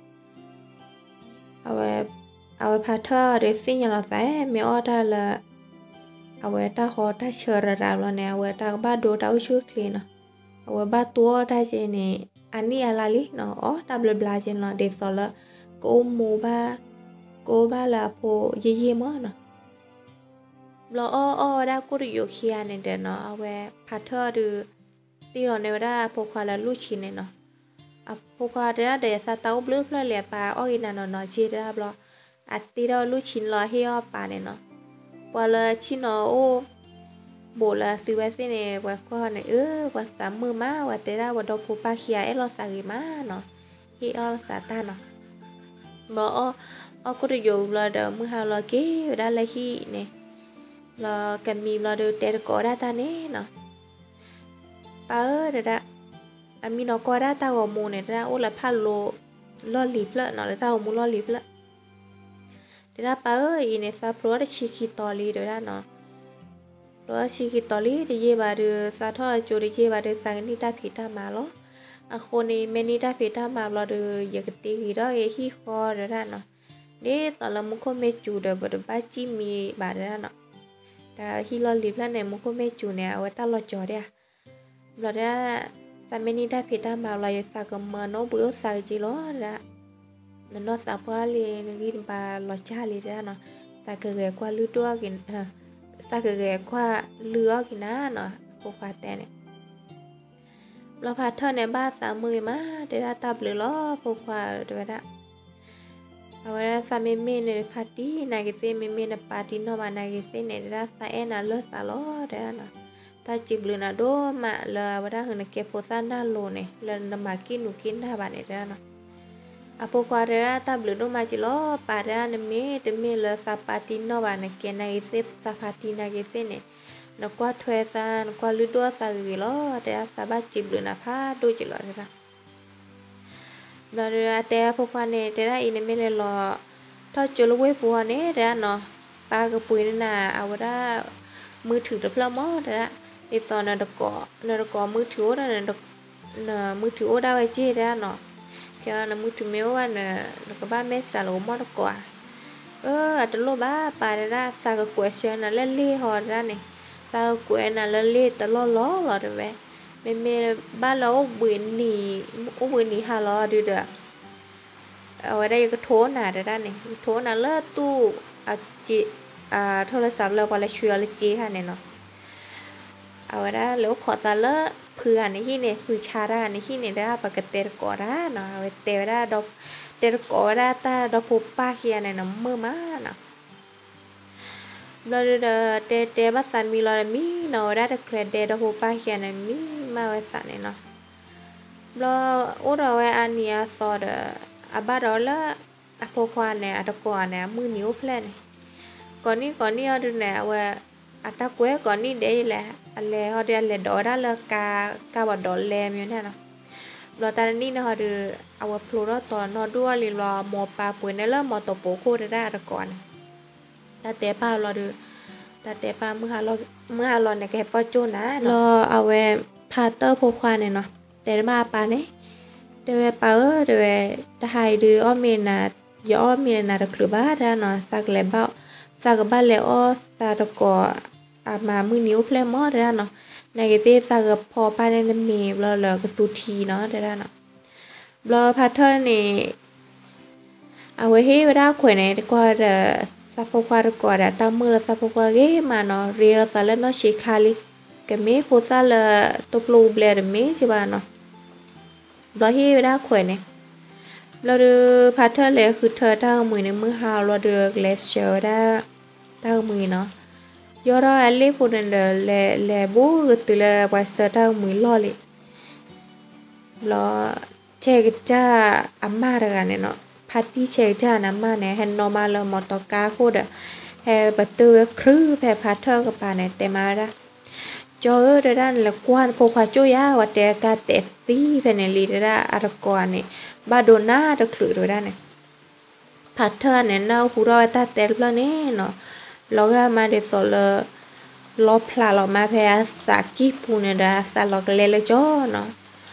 အဝဲဖါထၢၣ်ဒီးသ့ၣ်ညါလီၤသး မ့ၢ်အီၣ်တၢ်လၢ အဝဲတၢ်ဟီတၢ်ဆၢရၤရၤဘျီန့ၣ် အဝဲတၢ်ကဘၣ်ဒိတၢ်အိၣ်ဆူၣ်အိၣ်ချ့နီၤ. အဝဲဘၣ်တူၢ်အီၣ်တၢ်က့ၤန့ၣ် အနံၣ်အလါလံနီၤ အီၣ်တၢ်ဘျီဘျီက့ၤလီၤ ဒ်သိးလၢ ကအိၣ်မူဘၣ် ကအိၣ်ဘၣ်လၢအဖိယံာ်ယံာ်မးနီၤ. ဘျီအီၣ်အီၣ်ဝဲဒၣ်ကိၣ်တယိာ်ခံဂၤန့ၣ်ဒီးနီၤ အဝဲဖါထၢၣ်ဒီး တ့လီၤန့ၢ်ဝဲဒၣ်အဖိခွါလၢလူၢ်ဆံန့ၣ်နီၤ. အဖိခွါတဲဒၣ်ဒီး ယသးတၢ်အိၣ်ဘျုးဖျၢၣ်လံ အပၢ်အီၣ်ဂ့ၤနၤနီၢ်နီၢ်က့ၤတဲဒၣ်ဘျီ, အတ့ထီၣ်လူၢ်ဆံန့ၣ်လီၤ ဟ့ၣ်အီၣ်အပၢ်န့ၣ်နီၤ. ပှၤလၢဆ့ၣ်နီၤအိၣ် ဘူးလၢအသုဝဲသ့ၣ်န့ၣ် ပှၤကွၢ်န့ၣ် အၢ ပှၤသးမုာ်မး ပှၤတဲဒၣ်ပှၤဒီဖိပၢ်ခံဂၤအဲၣ်လိာ်သးဂ့ၤမးနီၤ, ဟ့ၣ်အီၣ်လိာ်သးတၢ်နီၤ. ဘျီအီၣ် အီၣ်ကိၣ်တယိာ်ဘျီဒီး မုၢ်ဟါလီၤက့ၤဝဲဒၣ်လၢဟံၣ်န့ၣ်, ဘျီကမံၤဘျီဒီးတဲတကိးဒၣ်တၢ်န့ၣ်နီၤ. ပၢ်ဧၢ တဲဒၣ်, အမံနီၢ်ကီၢ်ဒၣ်တၢ်ဂီၤမူန့ၣ် တဲဒၣ်အိၣ်လၢဖးလိလီၢ်လံၤဖျၢၣ်နီၤ လၢတၢ်ဂီၤမူလီၢ်လံၤဖျၢၣ် တဲဒၣ်ပၢ်ဧၢ အံၤန့ၣ် သးဖျိထီၣ်တဆံခံတီၤလံ တဲဝဲဒၣ်နီၤ. ဖျိထီၣ်တဆံခံတီၤလံ တယံာ်ဘၣ်ဒီး သးထီၣ်ကၠိတယံာ်ဘၣ်ဒီး သးကန့ၢ်တၢ်ဖံးတၢ်မၤလီၤ. အဃိန့ၣ် မ့ၢ်န့ၢ်တၢ်ဖံးတၢ်မၤဘျီဒီး ယကတ့ဂ့ၤထီၣ်ဂ့ၤဟံၣ်ဃီ တဲဝဲဒၣ်နီၤ. ဒ်သိးလၢမူခိၣ်မ့ၢ်စူၤဒီး ပတဘၣ်စံၣ်မံဘၣ် တဲဒၣ်နီၤ. တၢ်ဟံၣ်လီၢ်လံၤဖျၢၣ်န့ၣ် မူခိၣ်မ့ၢ်စူၤန့ၣ် အဝဲတၢ်လီၤကၠီၤဒၣ်ဧါ. ဘျီတဲဒၣ် သးမ့ၢ်န့ၢ်တၢ်ဖံးတၢ်မၤဘျီ ယသးကမၢနအိၣ်ဘှံးအိၣ်သါက့ၤလီၤ တဲဒၣ်. နနီၢ်သးပှၢ်လံ နဂံၢ်နဘါလီၤကၢ်လံ တဲဒၣ်နီၤ. သးကဂဲၤကွၢ်လုၢ်ဒိၣ်အီၣ်က့ၤ, သးကဂဲၤကွၢ်လုၢ်အီၣ်က့ၤနၤနီၤ အဖိခွါတဲန့ၣ်. ဘျီဖါထၢၣ်န့ၣ် ဘၣ်သးမုာ်ဂ့ၤမး တဲဒၣ်တၢ်ဘျုးလီၤ ဖိခွါ တဲဝဲဒၣ်. အဝဲဒၣ်သးမ့မ့ၢ်န့ၣ် ဖါတံၢ်နၤက့ၤသ့ၣ် မ့မ့ၢ်နပာ်တံၢ်နီၢ်ဘၣ်နၤက့ၤသ့ၣ်န့ၣ် တဲဒၣ်သးအဲၣ်နၤလၢသးလီၤ တဲဒၣ်နီၤ. တၢ်စံးဘျုးနၤဒိၣ်မးလၢအဝဲဒၣ်နကဲဖိသၣ်နၢ်လိၤန့ၣ် လၢနမၤက့ၣ်နူာ်က့ၣ်နၢ်ဘၣ်န့ၣ် တဲဒၣ်နီၤ. အဖိခွါတဲဒၣ်တၢ်ဘျုးဒိၣ်မးက့ၤလီၤ ပၢ်တဲဒၣ် နမ့ၢ်တမ့ၢ်လၢသးပာ်တံၢ်နီၢ်ဘၣ် နကဲနၤက့ၤသ့ၣ် သးဖါတံၢ်နၤက့ၤသ့ၣ်န့ၣ် နကွၢ်ထွဲသး နကွၢ်လုၢ်ဒိၣ်သးဂ့ၤဂ့ၤလီၤ တဲဒၣ်သးဘၣ်စံးဘျုးနၤဖးဒိၣ်က့ၤလီၤ တဲဒၣ်. ဘျီဒီးအတဲအဖိခွါန့ၣ် တဲဒၣ်အံၤ နမ့ၢ်လဲၤလီၤ ထီၣ်ကၠိလၢဝ့ၢ်ပူၤအီၤန့ၣ် တဲဒၣ်နီၤ ပၢ်ကပှ့ၤန့ၢ်နၤ အဝဲဒၣ် မုၢ်ထုးတဖျၢၣ်မး တဲဒၣ်. ဒ်သိးနတကိး နတကိးမုၢ်ထုးအိၣ်ဒီး နမုၢ်ထုးအိၣ်ဒၣ်ဝဲက့ၢ် တဲဒၣ်နီၤ. ခဲအံၤနမုၢ်ထုးမ့ၢ်အိၣ်ဘၣ်န့ၣ် နကဘၣ်မဲာ်ဆှးလၢကမီၢ်တကိးဧါ. အၢ အတလိၣ်ဘၣ် ပၢ်တဲဒၣ် သးကကွဲးဆှၢနၤလၢလ့ၢ်ဟီ တဲဒၣ်န့ၣ် သးကကွဲးနၤလၢလ့ၢ်တလီၢ်လီၢ်လီၤ တဲဝဲ. မ့မ့ၢ်ဘၣ်လၢ အိၣ်ဘှံးနံၤဟါလီၤဒုဒီး အဝဲဒၣ်ယကထိးနၤ တဲဒၣ်န့ၣ် ယကထိးနၤလၢသူၣ် အက့ ထီၣ်လၢစးဖျၢၣ် ပှၤလဲၤဆွံအီၤလၢက့ဟါန့ၣ်နီၤ. အဝဲဒၣ်လဲၤအိၣ်ခိးသးလၢ ဖုဂၤန့ၣ်ဟံၣ်န့ၣ် ဖုဆါတၢ်ဂၤန့ၣ်ဟံၣ်န့ၣ် တဲဒၣ် ပကတဲတကိးတၢ်နီၤ. အဝဲတဲဝဲဒၣ် တဲတကိးဝဲဒၣ်တၢ်ဒီဖိပၢ်ခံဂၤန့ၣ်နီၤ မုာ်မးနီၤ. ဘျီဒုဒီး တဲတဲဘၣ်သးမံလီၤဒီး မံနီၤဝဲဒၣ်တကြၢးဒဲး ဒီဖိပၢ်ခံဂၤန့ၣ် မံမးဝဲသးန့ၣ်နီၤ. ဘျီအိၣ်ဒီးဝဲအနံၤအသီဒီး အဘၣ်ဒီးလၢ အဖိခွါန့ၣ် အတကိးန့ၣ် အမုၢ်နံၤအိၣ်ဖျဲၣ်န့ၣ်, ကိးနံၣ်ကိးနံၣ်အီၤဒုးန့ၣ် အဝဲ အတၢ်ကွဲကိးနံၣ်ဒဲးလဲၣ်, အလဲၤဟီဒီး အလဲၤဒိးဝဲဒၣ်လၢကါ, ကါဘၣ်ဒိးလဲမ့ၢ်န့ၣ်နီၤ. ဘျီတၢ်တနံၣ်န့ၣ်ဟီဒီး အဝဲဖျိထီၣ်တီၤနီၢ်ဒိၣ်အီၤလံဘျီ မိၢ်ပၢ်ပှ့ၤန့ၢ်လၢမီတီပိာ်ခိၣ်တဲဒၣ်အတကိးန့ၣ်, တၢ်တဲပာ်ဘျီဒီး တၢ်တဲပာ် မုၢ်ဟါလီၤန့ၣ် ကဟဲပီၢ်ကၠိၣ်နၤနီၤ. လီၤအဝဲ ဖါတၢၢ်ဖိခွါန့ၣ်နီၤ, တဲတဘၣ်အပၢ်န့ၣ်, တဲဝဲပၢ်ဧၢ တဲဝဲ, တဟါအံၤဒုးအီၣ်မ့ၤနၤ, ယအီၣ်မ့ၤနၤတချုးဘၣ်တဲဒၣ်နီၤ, သးကလဲၤဘၣ်, သးကဘၣ်လဲၤအီၣ်သးတကိး အမၤမုၢ်နံၤအိၣ်ဖျဲၣ်မးတဲဒၣ်နီၤ, နာ်က့သ့ၣ်သးကဖီပၢ်န့ၣ်တမ့ၤဘျီလၢကသူထံနီၤတဲဒၣ်နီၤ. ဘျီဖါတၢၢ်န့ၣ် အဝဲဟ့ၣ်ဝဲဒၣ်ခွဲးန့ၣ် တကွၢ်ဒီး သးဖိခွါတကိးဒီး တၢ်မုၢ်လၢသးဖိခွါဂ့ၤမးနီၤ, ရ့လိာ်သးလၢနီၢ်ဆံးခါလံ, ကမ့ၢ်ဖိသၣ်လၢ တိၢ်ပျိၢ်အူဘျဲတမ့ၢ်က့ဘၣ်နီၤ. ဘျီဟ့ၣ်ဝဲဒၣ်ခွဲးန့ၣ်, ဘျီဒီး ဖါတၢၢ်လဲၤဃုထၢတၢ်ဂီၤမုၢ်န့ၣ် မုၢ်ဟါဘျီဒီး ကလဲၤဆှၢဝဲဒၣ် တၢ်ဂီၤမုၢ်နီၤ, ယီၢ်ထီၣ်အလ့ၣ်ဖိန့ၣ်ဒီး လဲၤလဲၤဘူးကတုၤလၢပှၤဆှၢတၢ်ဂီၤမုၢ်လီၢ်လံ ဘျီ ဆဲးကစၢ်အမါတဂၤန့ၣ်နီၤ, ဖါတံၢ်ဆဲးကစၢ်န့ၣ်အမါန့ၣ် ဟဲနီၣ်မးလၢမီတီကါခိၣ်ဒီး ဟဲပတုာ်ဝဲခရုဖဲဖါတၢၢ်ကပၤန့ၣ် တဲမးဝဲဒၣ်, ကၠီဧၢ တဲဒၣ်န့ၣ် လဲၤကွၢ်နဖိခွါကၠိၣ်ယၤ ဝဲတဲကါတဲသံဖဲန့ၣ်လံ တဲဒၣ်အတကိးန့ၣ် ဘၣ်ဒိနၤတချုးတဲဝဲဒၣ်န့ၣ် ဖါတၢၢ်န့ၣ် နၢ်ဟူထီၣ်ဝဲတၢ်တဲတဖျၢၣ်န့ၣ်နီၤ, လီၤဂာ်မးဒ်သိးလၢ လီဖျးလီၤမးဖဲအသးကံၢ်ပူၤန့ၣ်ဒီး အသးလီၤကလဲလၢကၠီနီၤ.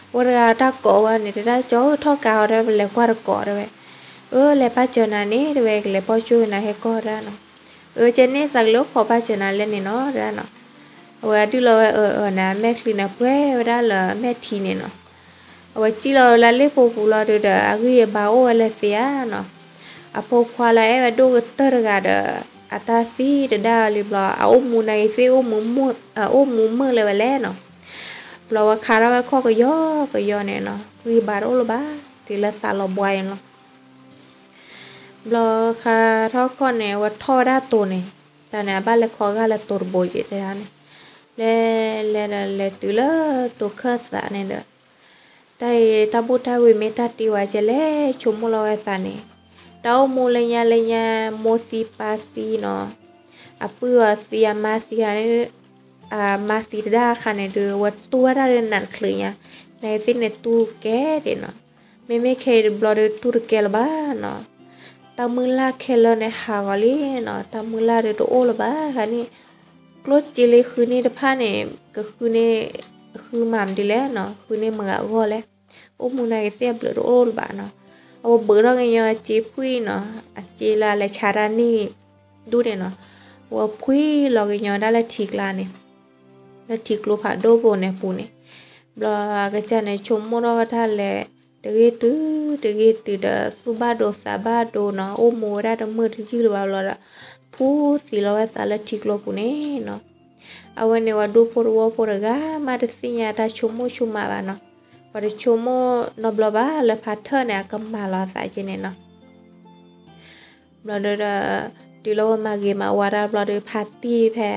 အဝဲတဂၤတၢ်ကိးဝဲန့ၣ် တဲဒၣ်ကၠီဧၢ ထီၣ်ကါအီၤ တဲဝဲ လဲၤကွၢ်တကိးတဲဝဲ, အၢ လဲၤပၢ်စၢၤနၤန့ၣ် တဲဝဲ ကလဲၤပီၢ်ကၠိၣ်နၤဟဲကီၢ်တဲဒၣ်နီၤ. အၢ ကဲန့ၣ် သးကလဲၤအိၣ်ခိးပၢ်စၢၤနၤလဲၣ်န့ၣ်နီၤ တဲဒၣ်နီၤ. အဝဲဒုးလီၤဝဲအၢၣ်အၢၣ်န့ၣ် အမဲာ်ချံန့ၣ် ပှဲၤဝဲဒၣ်လၢအမဲာ်ထံန့ၣ်နီၤ. အဝဲစံၣ်လီၤဝဲလၢလ့ၣ်ဖိပူၤလီၤဒုးဒီး အဂံၢ်အဘါအိၣ်ဝဲလၢသ့ဧါနီၤ. အဖိခွါလၢအအဲၣ်ဝဲဒိၣ်ကတၢၢ်တဂၤဒီး အတၢ်သံတဒါအီၤလံဘျီ အအိၣ်မူနာ်က့သ့ၣ် အိၣ်မူမုာ်လၢၤဝဲလဲၣ်နီၤ. ဘျီဝဲခးထီၣ်ဝဲခီၣ်ကယီကယီန့ၣ်နီၤ, ဂံၢ်ဘါတအိၣ်လၢၤဘၣ်, တုၤလၢသးလီၤဘှါအံၤလီၤ. ဘျီခးထီၣ်ခီၣ်န့ၣ် အဝဲထီၣ်ဝဲဒၣ်တိၤန့ၣ်, တၢ်န့ၣ် အဘၣ်လဲၤခီဂာ်လၢတိၤတဘိက့ၤတဲဒၣ်န့ၣ်, လဲၤလဲၤဒီးလဲၤတုၤလၢတိၤခၢၣ်သးန့ၣ်ဒီး တၢ်အံၤတၢ်ဘူၣ်တၢ်ဝံၤမ့ၢ်တၢ်တ့ဝဲကဲလဲၣ် ဆိကမိၣ်လီၤဝဲသးန့ၣ်, တၢ်အိၣ်မူလၢညါလၢညါ မိၢ်သံပၢ်သံနီၤ, အပုၢ်အီၤသံအမါသံခါန့ၣ်, အမါသံတဒါအခါန့ၣ်ဒီး အဝဲတူၢ်ဝဲဒၣ်လၢနးတချုးညါ, နသ့ၣ်န့ၣ်တူၢ်ကဲဒၣ်နီၤ, မ့မ့ၢ်ခဲအံၤတဘျီဒီးတူၢ်တကဲလၢၤဘၣ်နီၤ, တၢ်မုၢ်လၢ်ခဲလၢာ်န့ၣ်ဟးဂီၤလံနီၤ, တၢ်မုၢ်လၢ်ဒီးတအိၣ်လၢၤဘၣ်ခါန့ၣ်, ကျိၣ်စ့လၢဃုန့ၢ်တဖၣ်န့ၣ် ကဃုန့ၢ်, ဃုမၤမနုၤလဲၣ်နီၤ, ဃုန့ၢ်မတၤဂီၢ်လဲၣ်, အိၣ်မူနာ်က့သ့ၣ်အဘျုးတအိၣ်လၢၤဘၣ်နီၤ, အဝဲဘုးထီၣ်ကညီအစ့ဖှံနီၤ, အစ့လၢအလဲၤဆါတၢ်န့ၣ်, ဒူၣ်န့ၣ်နီၤ, အဝဲဖှံလီၤကညီဒၣ်လၢထံကျါန့ၣ်, လၢထံကျိဖးဒိၣ်ဘိန့ၣ်ပူၤန့ၣ်, ဘျီအကစၢ်န့ၣ်ဆိကမိၣ်ထီၣ်ဝဲဒၣ်လဲၣ်, တဂ့ၤတုၤ, တဂ့ၤတုၤဒီး သူၣ်ဘၣ်ဒိသးဘၣ်ဒိနီၤ, အိၣ်မူဝဲဒၣ်တမုာ်တယုၢ်လၢၤဘၣ်ဘျီဒီး, ဖှူသံလီၤဝဲသးလၢထံကျိပူၤန့ၣ်နီၤ, အဝဲန့ၣ် ပှၤဒူဖိတဝီဖိတဂၤမးတသ့ၣ်ညါတၢ်ဆိကမိၣ်ဆိကမးဘၣ်နီၤ, ပှၤတဆိကမိၣ်နီတဘျီဘၣ်လၢဖါတၢၢ်န့ၣ် အကမၤလီၤအသးက့န့ၣ်နီၤ. ဘျီဒီး, တုၤလၢဝဲမၤဂ့ၤမၤဝါတၢ်ဘျီဒီး ဖါတံၢ်ဖဲ,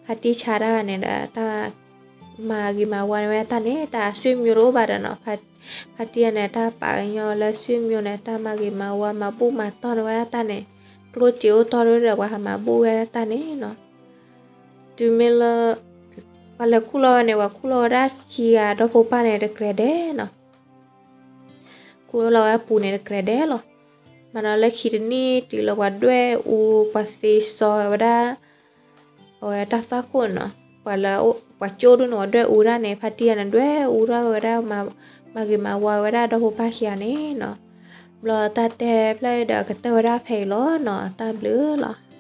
ဖါတံၢ်ဆါတၢ်န့ၣ်ဒီး တၢ်မၤဂ့ၤမၤဝါန့ၢ်ဝဲတၢ်န့ၣ် တၢ်အဆွေမျိုးတအိၣ်ဘၣ်ဒီးနီၤ, ဖါတံၢ်န့ၣ် တၢ်ပာ်ကညီလၢဆွေမျိုးန့ၣ် တၢ်မၤဂ့ၤမၤဝါ မၤဘူၣ်မၤတီၢ်န့ၢ်ဝဲဒၣ်တၢ်န့ၣ်, ကျိၣ်စ့အိၣ်တီၢ်ဒီး ပှၤဟးမၤဘူၣ်ဝဲဒၣ်တၢ်န့ၣ်နီၤ. တုၤမ့ၢ်လၢ ပှၤလဲၤခူၣ်လီၤဝဲန့ၣ် ပှၤခူၣ်လီၤဝဲဒၣ်ခံဂၤဒီဖိပၢ်န့ၣ်တကြဲးဒဲးနီၤ, ခူၣ်လီၤဝဲအပူၤန့ၣ်တကြဲးဒဲးလီၤ. မၤနီၤလၢခံတနံၣ်တုၤလၢပှၤဒွဲၣ်အူ ပှၤသ့စီဝဲဒၣ် အဝဲတၢ်သွၣ်ခိၣ်နီၤ, ပှၤလၢ ပှၤကၠိဒိၣ်န့ၣ် ပှၤဒွဲၣ်အူဒၣ်န့ၣ် ဖါတံၢ်ယၤန့ၣ် ဒွဲၣ်အူထီၣ်ဝဲဒၣ် မၤဂ့ၤမၤဝါဝဲဒၣ်ဒီဖိပၢ်ခံဂၤန့ၣ်နီၤ. ဘျီတၢ်တဲဖျၢၣ်ဒီးကတၢၢ်ဝဲဒၣ်ဖဲအံၤလီၤနီၤ, တၢ်ဘျုးလီၤ.